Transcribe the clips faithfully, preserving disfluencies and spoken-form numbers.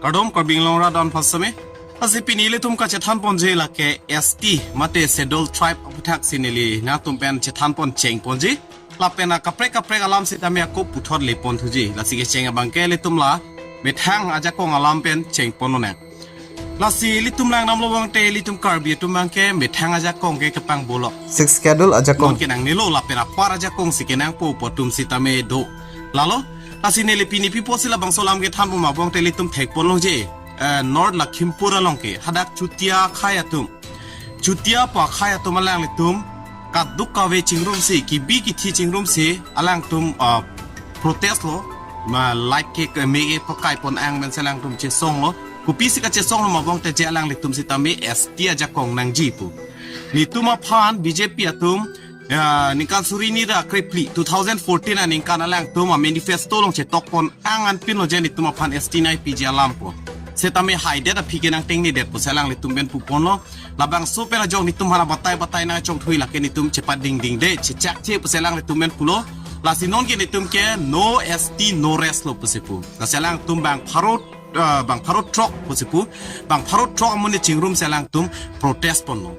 Kardom Karbi Anglong Rat Don Phasame. Lasi pini ilitum kachethan ponji lake S T mate Schedule Tribe aputhak si neli nangtum pen chethan pon cheng ponji. Lapen akaprek kaprek alam sitame ako puthot le pon thuji. Lasi kecheng abangke ilitum la methang ajakong alam pen cheng pon lonang. Lasi ilitum langdamlo abangte ilitum Karbi atum abangke methang ajakong ke kepangbolok. Sixth Schedule ajakong. Non kenangnelo lapen apar ajakong si kenangpo pu atum sitame do. Lalo, lasi neli pini pi apotsi labangso alam kethan pon ma abangte ilitum thek pon longji. Eh, North Lakhimpur along ke hadak Chutia akhai atum. Chutia pu akhai atum alanglitum kaduk kave chingrumsi, kibi kithi chingrumsi, alangtum, ah, protest lo, ma light ke, ke me ke pakai pon ang men si alangtum chesonglo. Kopisi kachesonglo ma abangte je alanglitum sitame S T ajakong nangji pu. Nelitum aphan B J P atum, ya, ningkan suri hini ra krephli, two thousand fourteen aningkan alangtum amanifesto along chetok pon ang anpinlo je nelitum aphan S T nangpiji alam pu. Sitame haidet aphi ke nangtengnedet pusi alanglitum pen pu ponlo. Labangso pen ajok nelitum aphan batai batai nangchongthui lake nelitum chepadingdingde, chechakche pusi alanglitum pen pulo. Lasi non ke nelitum ke no S T no rest lo pusi pu. Lasi alangtum bang pharo, eh, bang pharo throk pusi pu. Bang pharo throk amonit chingrumsi alangtum protest ponlo.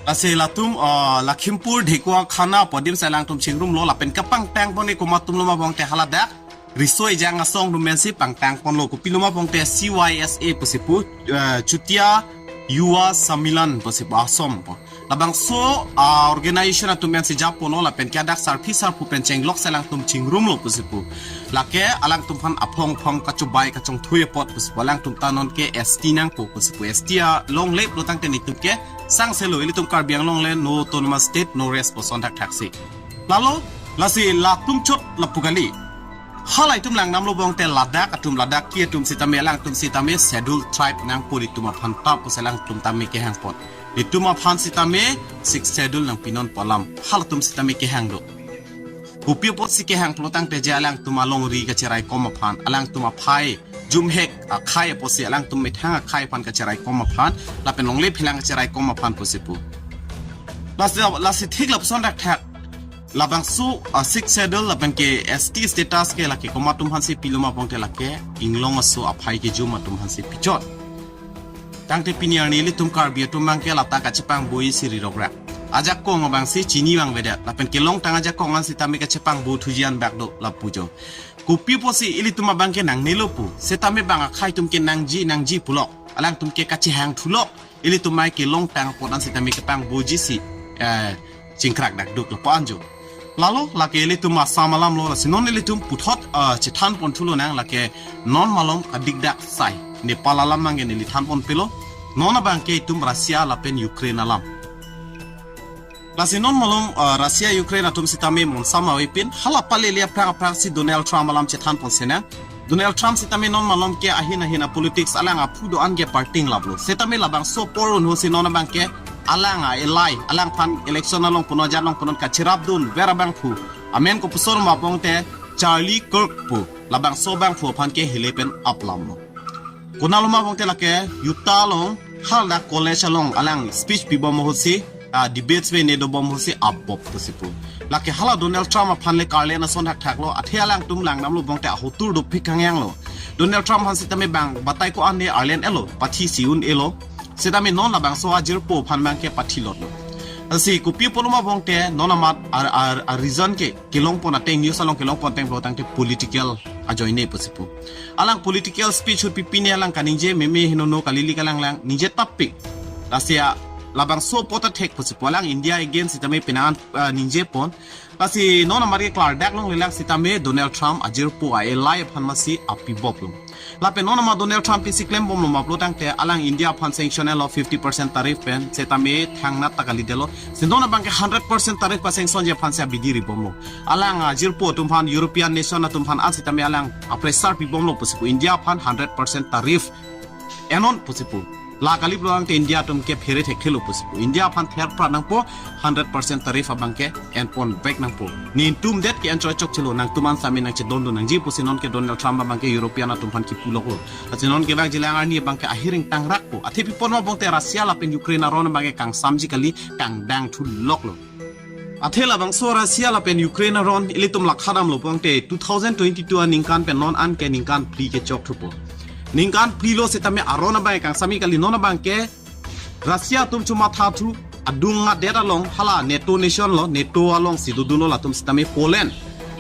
Lasi latum, eh, Lakhimpur Dhekuakhana pu adim si alangtum chingrumlo lapen kepangtang pon ke komat atumlo ma abangte haladak riso ejang asong atum pensi pangtang ponlo, kopilo ma abangte C Y S A pusi pu, eh, Chutia Yuva Sammilan pusi pu asom pu. Labangso, ah, organization atum pensi japonlo lapen ke hadak sarpi sarpo pen chenglok si alangtum chingrumlo pusi pu. Lake alangtum aphan aphong phong kachobai kachongthui apot pusi pu alangtum ta non ke S T nangpo pusi pu. S T along le pulo tangte nelitum ke sangselo, ilitum Karbi Anglong le no autonomous state, no rest puson thakthak si. Lalo, lasi latum chot lapu kali. Halaitum langdamlo abangte ladak atum, ladak ki atum sitame alangtum sitame Schedule Tribe nangpo nelitum aphan ta pusi alangtum tame kehang pon. Nelitum aphan sitame Sixth Schedule nangpinon pu alam halatum sitame kehang do. Kopi apotsi kehang pulo tangte je alangtum alongri kacheraikom aphan, alangtum aphai, jumhek akhai apotsi, alangtum methang akhai aphan kacheraikom aphan, lapen longle phelang kacheraikom aphan pusi pu. Lasi, lasi thik lapuson thakthak. Labangso, ah, Sixth Schedule lapen ke S T status ke lake komat atum aphansi pilo ma abangte lake inglong aso aphai kejum atum aphansi pichot. Tangte pini arni ilitum Karbi atum abangke lata kachepangbo isi rirok ra. Ajakong abangsi chini vangvedet. Lapen kelongtang ajakong an sitame kachepangbo thuji an bak do lapu jo. Kopi apotsi ilitum abangke nangnelo pu. Sitame bang akhai atum ke nangji nangji pulok. Alangtum ke kachehang thulok. Ilitum mai kelongtang apot an sitame kepangboji si, eh, chingkrak dakduk lapu an jo. Lalo lake ilitum Assam alam lo, lasi non ilitum puthot, eh, chethan pon thu lonang lake non malom kadikdak sai. Nepal alam abangke neli than pon pilo. Non abangke itum Russia lapen Ukraine alam. Lasi non malom, eh, Russia Ukraine atum sitame monsam avepin hala palele aphrang aphrang si Donald Trump alam chethan pon senang. Donald Trump sitame non malom ke ahin ahin a politics alang aphu do-an ke parting laplo. Sitame labangso apor unhosi non abangke alang a-ally, alangphan election along punon ajat along punon kacherapdunver abangphu. Amen kopuson ma abangte Charlie Kirk pu. Labangso abangphu aphan ke hile pen aplamlo. Konatlo ma abangte lake Utah along, haladak college along alang speech pibom ahutsi, ah, debates ve ne dobom ahutsi apbop pusi pu. Lake hala Donald Trump aphan le karlen ason thakthak lo, athe alangtum langdamlo abangte ahotur dopik kangyang lo. Donald Trump aphan sitame bang batai ko-an ne arlen-et lo, pathi si un-e lo. Sitame non labangso ajirpo aphan abangke pathilot lo. Lasi kopi pulo ma abangte non amat ar, ar, ar reason ke kelong pon ateng, news along kelong pon ateng pulo tangte political ajoine pusi pu. Alang political speech ahut pipi ne alang kaningje meme henono kalili kalang lang ningje tapik. Lasi a labangso apot ta thek pusi pu alang India against sitame penang, ah, ningje pon. Lasi non amat ke klardak longle lang sitame Donald Trump ajirpo a-ally aphan masi apibop lo. Lapen non amat Donald Trump pisi klembomlo ma pulo tangte alang India aphan sanction-et lo fifty percent tariff pen, sitame thangnat ta kalidetlo. Si non abangke hundred percent tariff pa-sanctionji aphansi abidi ribomlo. Alang ajirpo atum aphan, European nation atum aphan an sitame alang a-pressure pibomlo pusi pu India aphan hundred percent tariff en-non pusi pu. La kali pulo tangte India atum ke phere thekthe lo pusi pu. India aphan ther pra nangpo, hundred percent tariff abangke en pon vek nangpo. Netum det ke en choi chokche lo, nangtum an sami nangchedondun nangji pusi non ke Donald Trump abangke European atum aphan kipulok lo. Lasi non kevangji lang arni abangke ahiring tangrak po. Athe pi pon ma abangte Russia lapen Ukraine aron abangke kangsamji kali, kangdang thulok lo. Athe labangso Russia lapen Ukraine aron ilitum lakha damlo abangte two thousand twenty-two aningkan pen non an ke ningkan phli kechok thupo. Ningkan phli lo sitame aron abang kangsam-i kali, non abangke Russia atum chomathathu adung adet along, hala NATO nation lo, NATO alongsi dodunlo latum sitame Poland.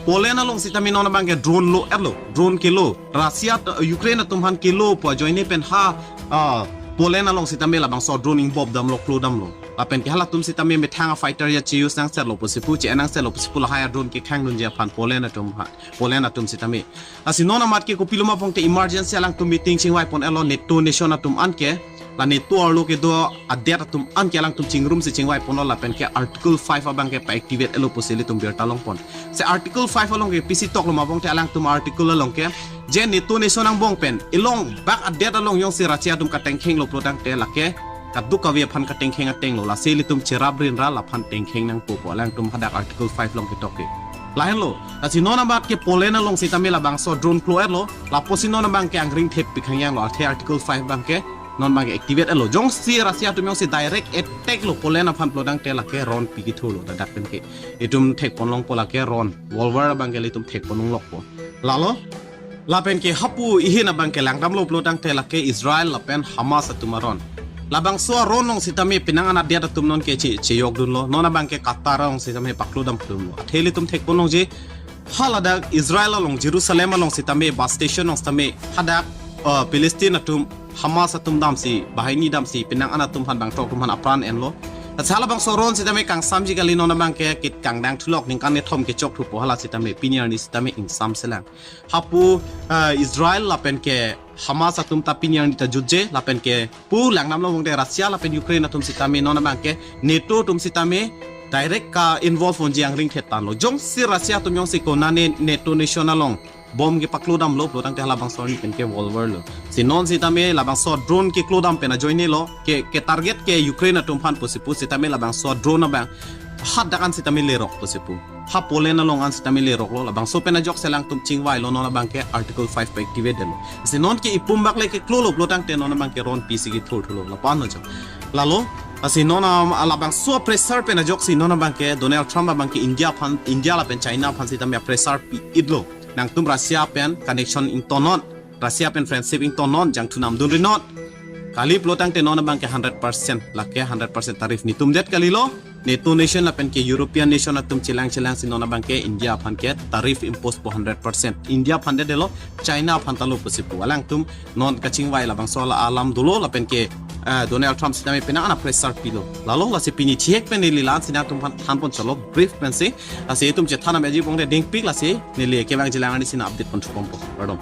Poland along sitame non abangke drone lo-etlo, drone kelo. Russia at-, Ukraine atum aphan kelo pu ajoine pen ha, ah, Poland along sitame labangso drone ingbop damlo, klo damlo. Lapen ke halatum sitame methang a fighter ya che-use nangsetlo pusi pu, che-en nangsetlo pusi pu, lahai a drone kekhangdunji aphan Poland atum aphan, Poland atum sitame. Lasi non amat ke kopilo ma pute emergency alangtum meeting chingvai pon-etlo NATO nation atum an ke, la NATO arlo kedo adet atum an ke alangtum chingrumsi chingvai ponlo, lapen ke Article five abangke pa-activate-etlo pusi ilitum birta longpon. Si Article five along ke pisi toklo ma pute, alangtum article along ke, je NATO nation angbong pen, ilong bak adet along jongsi Russia atum katengkhenglo pulo tangte lake kadokave aphan katengkheng atenglo, lasi ilitum cherap rinra laphan tengkheng nangpo pu alangtum hadak Article five along ketok ke. Lahenlo, lasi non amat ke Poland along sitame labangso drone klo-etlo, lapusi non abangke angring thep pikhang janglo, athe Article five abangke non abangke activate-etlo. Jongsi Russia atum jongsi direct attack lo Poland aphan pulo tangte lake ron pi kethurlo, ladak pen ke. Itum thekpon longpo lake ron, revolver abangke ilitum thekpon longlokpo. Lalo, lapen ke hapu ihin abangke langdamlo pulo tangte lake Israel lapen Hamas atum aron. Labangso aron along sitame penang an adet atum non ke che, chejokdunlo. Non abangke Qatar along sitame paklodam klodunlo. Athe ilitum thekpon longji, haladak Israel along, Jerusalem along sitame bus station along sitame hadak, uh, Palestine atum, Hamas atum damsi, bahini damsi, penang an atum aphan bangthrok atum aphan apran enlo. Lasi halabangso aron sitame kangsamji kali, non abangke kit kangdang thulok, ningkan kethom kechokthupo, hala sitame pini arni sitame ingsamselang. Hapu, eh, Israel lapen ke Hamas atum ta pini arni ta jutje, lapen ke pu langdamlo pute Russia lapen Ukraine atum sitame non abangke NATO atum sitame direct ka-involve ponji angring thettanlo. Jongsi Russia atum jongsi konane NATO nation along bomb kepaklodamlo pulo tangte halabangso arni pen ke revolver lo. Si non sitame labangso drone keklodam pen ajoinelo, ke, ke target ke Ukraine atum aphan pusi pu sitame labangso drone abang hadak an sitame lerok pusi pu, ha Poland along an sitame leroklo. Labangso pen ajoksi alangtum chingvailo, non abangke Article five pa-activate-etlo. Si non ke ipum bak le keklolo pulo tangte non abangke ron pisi kethurthulo, lapu-anlo jang. Lalo, lasi non, um, labangso pressure pen ajoksi non abangke Donald Trump abangke India aphan, India lapen China aphan sitame pressure pi-iklo. Nangtum Russia pen connection ingtonnon, Russia pen friendship ingtonnon, jangthu namdunrinon. Kali pulo tangte non abangke hundred percent, lake hundred percent tariff netum det kalilo. NATO nation lapen ke European nation atum chelang chelangsi non abangke India aphan ke tariff impose po hundred percent. India aphan det-etlo, China aphan talo pusi pu. Alangtum non kachingvai labangso ala alam dolo lapen ke, eh, Donald Trump sitame penang an pressure pilo. Lalo lasi pini chihek pen neli la-ansi nangtum aphan thanpon chalo brief pensi. Lasi itum chethan ameji pon de dingpik, lasi neli kevangji lang arnisi nang update pon thukompo. Kardom.